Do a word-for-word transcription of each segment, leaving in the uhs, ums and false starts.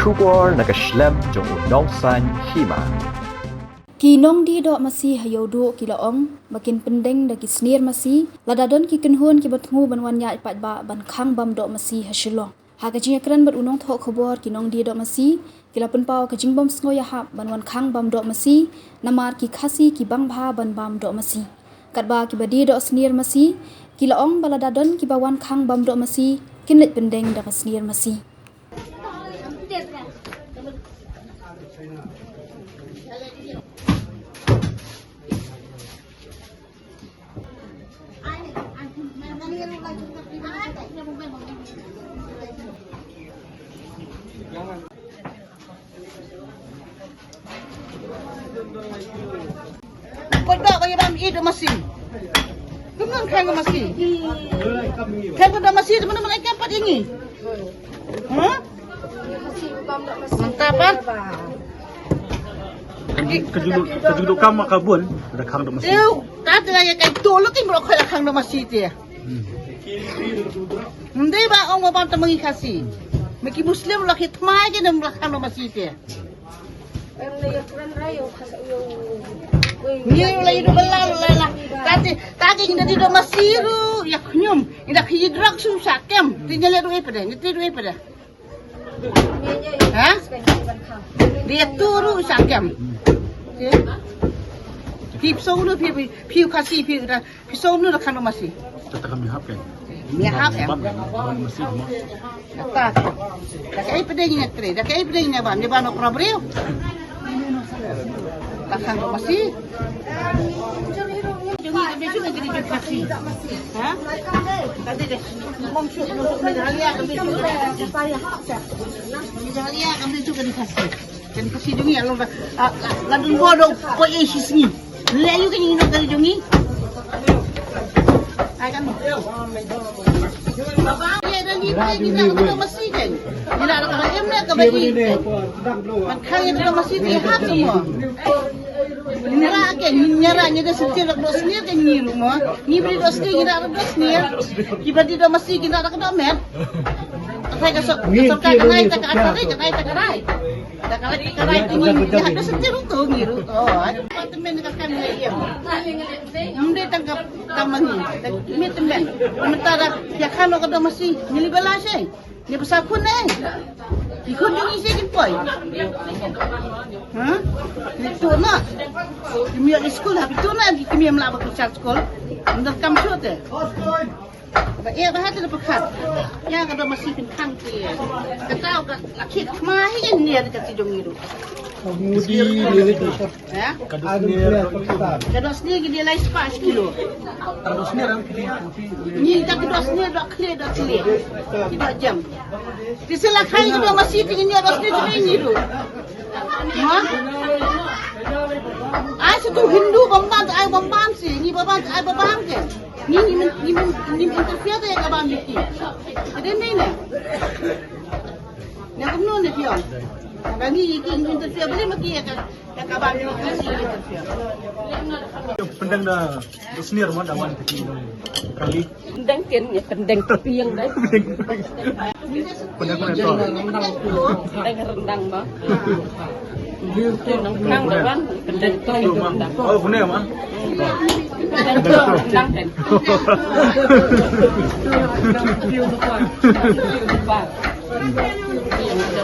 Khubor na ka shlem jong u Nongsaiñ Hima. Ki nongdie doh masi ha Ïewduh ki la ong ba kin pyndeng da ki snier masi lada don ki kynhun kiba thmu ban wan ïaid paidbah ban khang bam doh masi ha Shillong. Ha ka jingïakren bad u nongthoh khubor, ki nongdie doh masi ki la pynpaw ka jingbym sngewïahap ban wan khang bam doh masi namar ki Khasi ki bang bha ban bam doh masi. Katba kiba die doh snier masi ki la ong ba lada don kiba wan khang bam doh masi kin leit pyndeng da ka snier masi. Koi ba koi bam i doh masi. Kumno khang doh masi? Khang doh masi tu mana mana ikan pat ini. Ha? Mantap ah. Ka ju-, ka ju-, ka ju-, ka ju-, kam ka bun da khang doh masi. Tiu, ka tu ya kai tu lu tin bro khoi khang doh masi ti. Ndai ba ong ba bam ta mangi Khasi. Meki Muslim la khit mai ke nem la khang doh masi ti. Ni la idu bela la la. Tati tati inda di doh masi ru ya khñium. Inda khiji drug su sa kem. Ti nyale ru ipede, ni ti ru ipede. Ha? Dia tu ru sa kem. Ti. Phi psong ru phi, phi, phi Khasi phi da. Phi song nu da khang doh masi. Kata kami hap kan. Mi hap em. Bam kan. Bam masi mo. Kata. Da kai pede ni tre, da kai pede ni bam, ni bam no kra briew. Da khang doh masi. Jong ni da biju ka jadi Khasi. Ha? Tadi deh. Mong shu, mong shu, Meghalaya ka biju. Meghalaya ka biju ka di Khasi. Kan Khasi jong ngi, ah, la, la, la dun bo do poi ei shi sngi. Le yu kan ino kali jong ngi. Ai kan. Ye da ni pe ni da ka masi kan. Ni da ka em ne ka ba i. Man kha ye da masi ti ha semua. Ni ra kan ni ra ni da siti la doh snier kan ni ru mo. Ni bri doh snier ni da doh snier. Ki ba di doh masi ki da ka doh met. Ka ka so ka ka nai ta ka ta ka nai ta ka nai. Da ka lai ka lai tu ngi, ya, da senti rutu ngi rutu. Ai, pa temen ka kan le ya. Mde tang ka tang mangi, da mi temen. Menta da ya khano ka doh masi, ngi li bala se. Ni pasal khun ne. Ki khun jong ngi se kin poi. Ha? Ni tu na. Ki mi ya school ha, tu na ki mi ya mla ba ku school. Mda kam chute. Ba ïa ba hata da pyrkhat. Ïa ka doh masi pynkhang ki. Ka tau ka la khit khma hi ïa nia ka ti jong ngi ruh. Mudi ni ni tu. Ya? Ka doh snier. Ka doh snier ki dei lai spah shi kilo. Ka doh snier ang ki. Ni ta ka doh snier doh khlieh doh khlieh. Ki doh jem. Ti sila khai ka doh masi ti ngi doh snier ti ngi ruh. Ha? Ai sa tu Hindu bam bam ai bam bam si. Ngi bam bam ai bam bam ke. Ni, ni, ni, ni, ni interfere te ka bam ni ki. Ade ni ne. Ne kumno ne pio. Ka ni ki interfere beli ma ki ka, ka bam ni ki si interfere. Pendang da senior mo da wan ki kali. Pendang ken ya pendang piang dai. Pendang pendang to. Pendang rendang mo. Nang dewan, pendek tu rendang. Oh, kune ma. Pendek tu rendang kan. Lupa.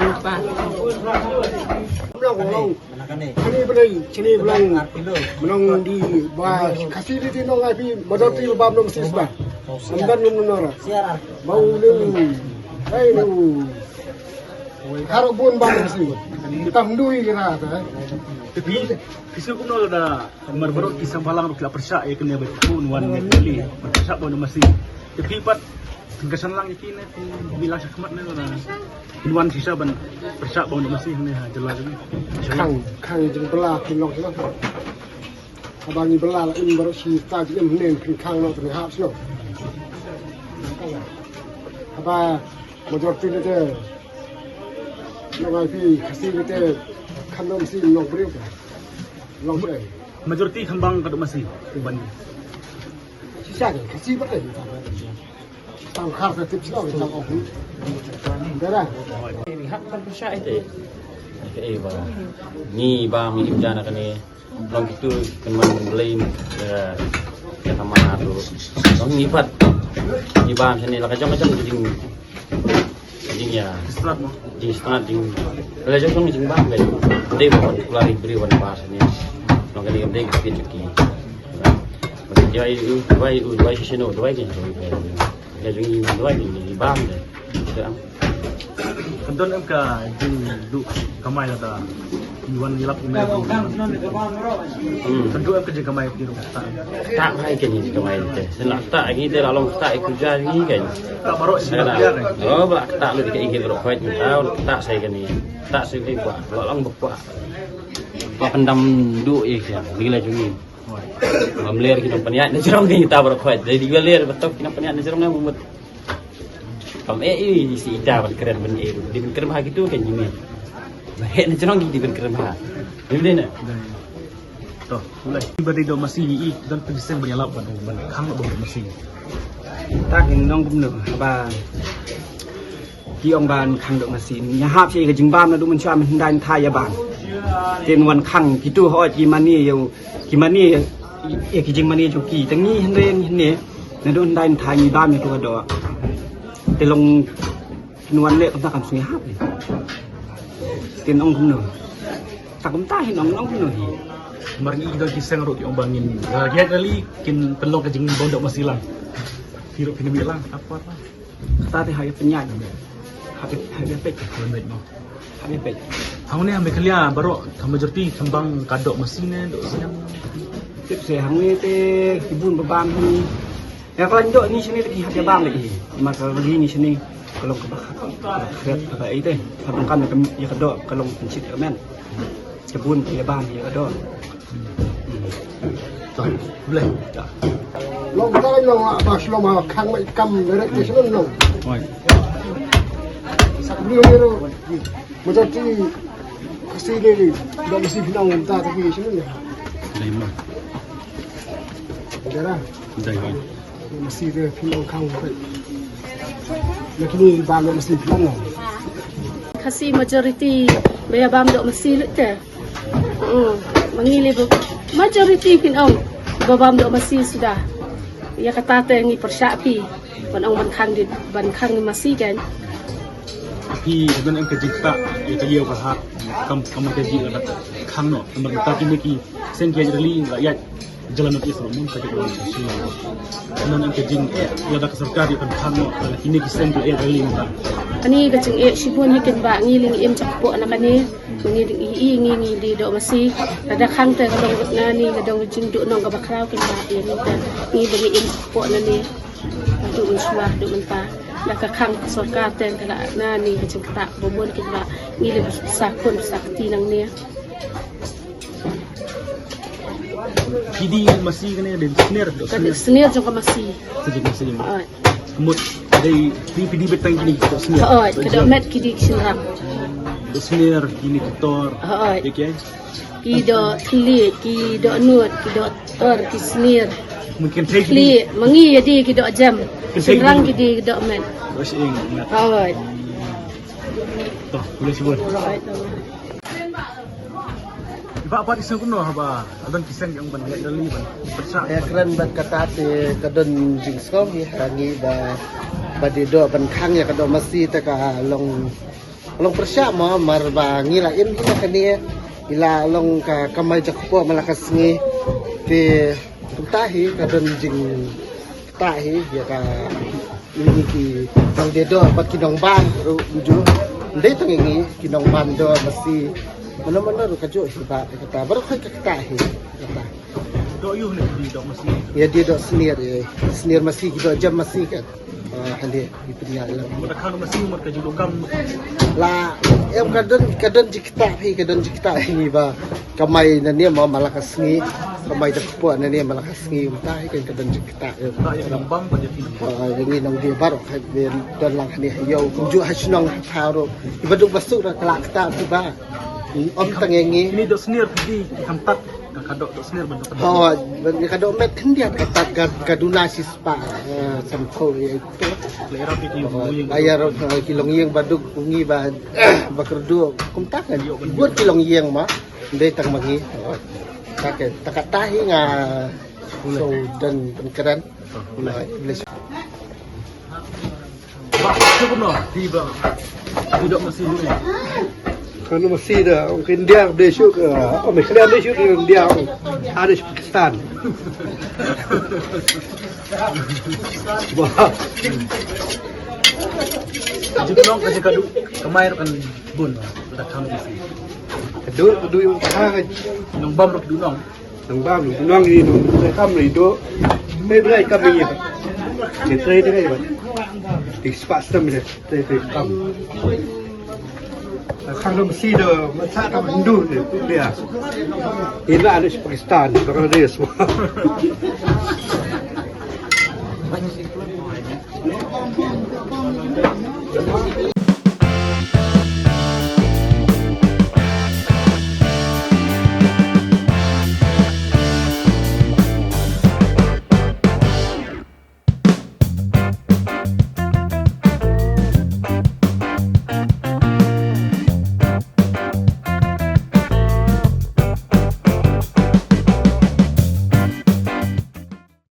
Lupa. Chini belai, chini belai. Menong di ba Khasi di nong ai pi majority ba bam nong sis ba. Amdan nong nora. Bau lu. Hai lu. Karo bun bam si. Tam dui kira ta. Tapi kisu kumno da mar baroh ki seng bhalang ruh ki la pyrshah ïa kane ba ki khun wan ne kali. Pyrshah ba masi. Te phi pat ka san lang ïa ki ne, phi bilang shakhmat ne na. Phi wan shisha ban pyrshah ba masi ne ha jylla jong ngi. Khang, khang jingbylla phi long shisha. Haba ngi bylla la im baroh shi ta jingim ne phi khang noh phi hap shisha. Haba majority ne te long ai phi Khasi ne te kham long masi long briew. Long briew. Majority kham bang ka doh masi ban. Shisha ke Khasi ba ke. Tang khar ka tip shnong, tang ong. Dara. Ni hap tang pyrshah ite. Ite ba. Ni ba mi im jana kane. Long kitu kan man blame. Ya, ya tama tu. Long ni pat. Ni ba sini la ka jong ka jong jing. Jing ya. Jing start jing. La jong jong jing ba. Dei ba kon kulari bri wan ba sini. Long kani dei ki ki. Dawai u, dawai u, dawai shisha no, dawai kan. Ïa jong ngi dawai ngi bam de. Ka don em ka jingduh kamai lada ki wan ïalap email. Hmm. Ka don em ka jingkamai ki ruh ta. Ta hai ka jingkamai te. Sen la ta ngi te la long ta i kerja ngi kan. Ta baroh shisha. Oh, ba ta lu ka igi baroh khoit ngi ta, ta sai ka ni. Ta sai ki ba, la long ba. Ba pendam duh ïa ka. Ngi la jong ngi. Ba mler ki nongpynïaid na jrong ki ta baroh khoit. Dei di ba ler ba tok ki nongpynïaid na jrong na mut. Kam eh i si ita ban kren ban eh. Di ban kren ha kitu kan jimi. Ba heh na jrong ki di ban kren ha. Ni dei na. To, ulai. Ba dei do masi ni i dan pynsen ban ïalap ban ban khang ban masi. Ta kin nong kumno ba Ki ong ban khang doh masi. Nga hap sha ka jingbam naduh mynshuwa mynhyndai thaw ïa ban. Te wan khang kitu hooid ki mane ïa u, ki mane ïa ki jingmane jong ki. Te ngi hynrei ngi hynne naduh hyndai thaw ngi bam ïa tu ka doh. Te long kin wan leh kumta kam sngi hap. Te ong kumno. Ta kumta hi ong ong kumno hi. Mar ngi dang ki seng ruh ki ong ba ngin. Ïa kali kin pynlong ka jingbam doh masi lang. Ki ruh kin ïa lang apa. Kata te ha ïa pynïaid. Ha ïa, ha ïa peit. Pynïaid mo. Ha ïa peit. Hangne ha Meghalaya baroh ka majority kynbang ka doh masi ne doh siang. Tip se hangne te ki bun ba bam hi. Ïa ka doh ni shane te ki ha ïa bam lagi. Ma ka lagi ni shane ka long ka ba kha. Ka ba ei te. Ka bang kan ka ïa ka doh ka long pynshit ka men. Ki bun ki ïa bam ïa ka doh. Bleh. Long tai long ba shlom ha khang mai kam direct ke shlom long. Oi. Sak bri ni ro. Majority Khasi ni ni. Ba masi phi nong ta ta ki shlom ya. Dai ma. Dara. Dai ma. Masi de phi nong khang ba. Lakini ba masi phi nong. Khasi majority ba ïa bam doh masi lut te. Hmm, ma ngi le ba majority kin ong ba bam doh masi suda. Ïa kata te ngi pyrshah phi ban ong ban khang di, ban khang masi kan. Phi ban em ka jingktah ïa ka ïew ka hat kam kam ka ji la khang noh. Namar ta kine ki seng ki ïa rally la ïa jalan notice ruh mun ka ji ruh. Ban em ka jing ïa da ka sorkar ïa kan khang noh kine ki seng ki ïa rally ta. Ani ka jingeh shibun hi kin ba ngi ling im chak po na kane. Ngi dei i ngi ngi dei doh masi. Lada khang te ka dong na ni ka dong jingduh nong ka bakhraw kin ba i ngi te ngi ba ngi im po na ni. Duh mynshuwa duh mynta. Da ka khang ka sorkar te ka la na ni ka jingktah ba bun kin ba ngi le ba sa khun sa kti nang ni. Ki dei masi kane dei snier doh. Ka dei snier. Snier jong ka masi. Snier jong ka masi. Ai. Mut dei phi phi dei bet tang kine ki doh snier. Hooid, ki doh met ki dei ki shynrang. Doh snier kine ki tor. Hooid. Dei ki ai? Ki doh thylliej, ki doh nud, ki doh tor, ki snier. Mungkin thei ki dei. Thylliej, ma ngi ïa dei ki doh jem. Shynrang ki dei ki doh met. Doh snier. Hooid. To, boleh sebut. Hooid. Ba pat isem kumno haba adon ki seng ki ong ban leh rally ban pyrshah. Ïa kren bad kata te ka don jingsngew hi ha ngi ba ba dei doh ban khang ïa ka doh masi te ka long long pyrshah mo mar ba ngi la im hi na kane ïa la long ka kamai jakpoh ma la ka sngi te kumta hi ka don jing Ktah hi ïa ka ngi ki nongdie doh bad ki nongbam ruh ju. Ndei tang ngi ki nongbam doh masi. Mano mano ruh ka juh hi ba kata baroh ka ktah hi. Kata. Doh ïu ne ki doh masi. Ïa die doh snier ïa. Snier masi ki doh jem masi ka. Ah, hynde ki pynïaid lang. Mata khang masi mar ka ju doh kam. La em ka don ka don ji ktah hi ka don ji ktah hi ba. Kamai na ne ma ma la ka sngi. Kamai da kpoh na ne ma la ka sngi. Kumta hi kan ka don jingktah. Ktah ïa ki nongbam bad ïa ki nongbam. Ah, ïa ngi nongdie baroh ka don lang kane ha ïew. Kumjuh ha shnong ha thaw ruh. Kiba duk ba suk ruh ka la ktah kiba. Ym tang ïa ngi. Kine doh snier ki dei ki kham tat. Ka dok dok sner ban dok. Oh, ban ka dok met khyndiat ka tat ka, ka duna shispah. Eh, samphaw ïa ito. Ba ïa ro, eh, ki longïing ba duk u ngi ba, ba kyrduh kumta kan. Bun ki longïing ma. Dei tang ma ngi. Oh. Ta ka, ta kata hi nga sngewdon pynkren. Bah, shu kumno? Di ba. Di dok masi dulu. Kan masi da, ong ka India dei shu ka, ong Meghalaya dei shu ka India, ong ada shu Pakistan. Wah. Jipnong ka jikadu, kamai kan bun, da kam masi. Kadu, kadu yung kaha ka. Nong bam rok dunong. Nang bam, nang i, nang kam i do. Te brai kam i. Ni te te ba. Ti spa stem ni, te te kam. Khang dom si do, ma sa kam Hindu ni, tu dia. Ina ada si Pakistan, Bangladesh.